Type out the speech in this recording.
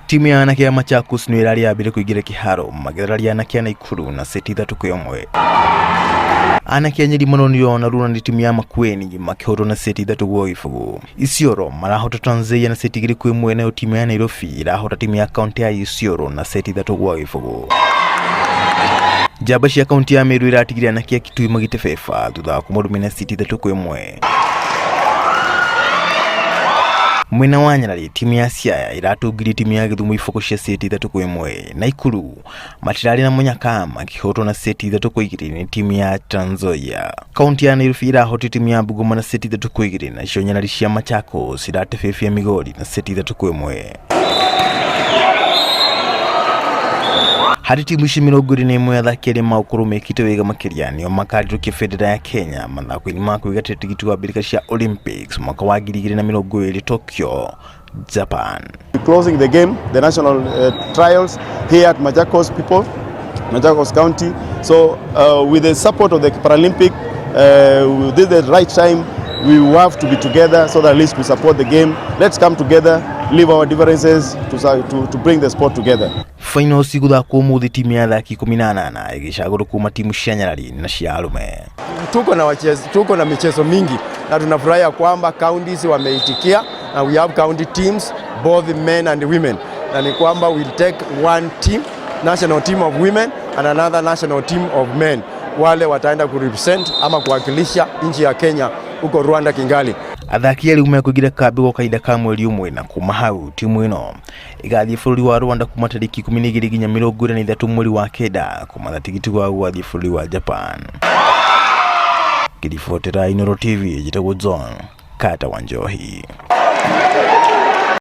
Timu ya anake ya Machakos nĩyo ĩrarĩ ya mbere kũingĩra kĩharo magĩthararia anake a Naikuru na seti 3-1. Anake a Nyeri maronire ona runa nĩ timu ya Makueni makĩhotwo na seti 3-0. Isiolo marahota Trans Nzoia na seti 2-1 nayo timu ya Nairobi ĩrahota timu ya kaunti ya Isiolo na seti 3-0. Njamba cia kaunti ya Meru iratigire anake a Kitui magĩtebeba thutha wa kũmarumia na seti 3-1. Mwena wa Nyarari timu ya Siaya ĩratungirie timu ya Gĩthumo iboko cia seti 3-1. Naikuru matirarĩ na mũnyaka makĩhotwo na seti 3-2 nĩ timu ya Trans Nzoia. Kaunti ya Nairobi ĩrahotire timu ya Bungoma na seti 3-2 nacio Nyarari cia Machakos iratebebia Migori na seti 3-1. Harĩ timu ici 21 athaki arĩa magũkorwo mekĩte wega makĩria nĩo makarirũkia bendera ya Kenya mathako-inĩ ma kwĩgatĩra tigiti wa mbĩrĩka cia Olympics mwaka wa 2020 Tokyo, Japan. Closing the game, the national trials here at Machakos people, Machakos County. So with the support of the Paralympic, this is the right time. We have to be together so that at least we support the game. Let's come together, leave our differences to bring the sport together. Finals igũthakwo ũmũthĩ timu ya athaki 18 ĩgĩcagũrwo kuma timu cia Nyarari na cia arũme. Tuko na michezo mingi na tunafurahia kwamba counties wameitikia na we have county teams both men and women, na ni kwamba we'll take one team, national team of women and another national team of men, wale wataenda kurepresent ama kuwakilisha nchi ya Kenya huko Rwanda, Kigali. Athaki arĩa mekũingĩra kambĩ gwa kahinda ka mweri ũmwe na kuma hau timu ĩno ĩgathiĩ bũrũri wa Rwanda kuma tarĩki 12 nginya 23 mweri wa kenda kũmatha tigiti wa gũgathiĩ bũrũri wa Japan. Ngĩribotera Inooro TV njĩtagwo John Kata wa Njohi.